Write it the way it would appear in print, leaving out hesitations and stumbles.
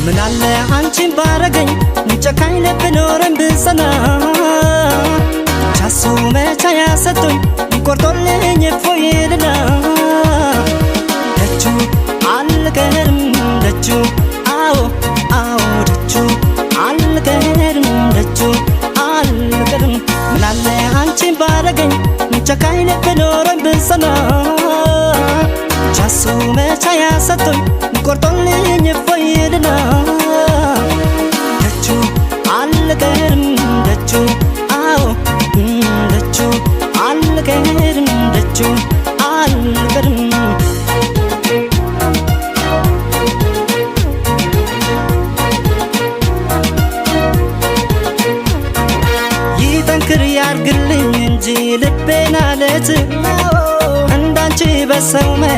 ምናለ አንቺን ባረገኝ ጨካኝ ልብ ኖረኝ ብጸና፣ ቻሱ መቻ ያሰጡኝ ቆርጦልኝ እፎይልና። ደጁ አልቀርም ደጁ፣ አዎ አዎ፣ ደጁ አልቀርም፣ ደጁ አልቀርም። ምናለ አንቺን ባረገኝ ጨካኝ ልብ ኖረኝ ብጸና፣ ቻሱ መቻ ያሰጡኝ ቆርጦልኝ እፎይልና። ደጁ አልቀርም ደጁ፣ አዎ ደጁ አልቀርም፣ ደጁ አልቀርም። ይጠንክር ያርግልኝ እንጂ ልቤን አለት፣ እንዳንቺ በሰው መች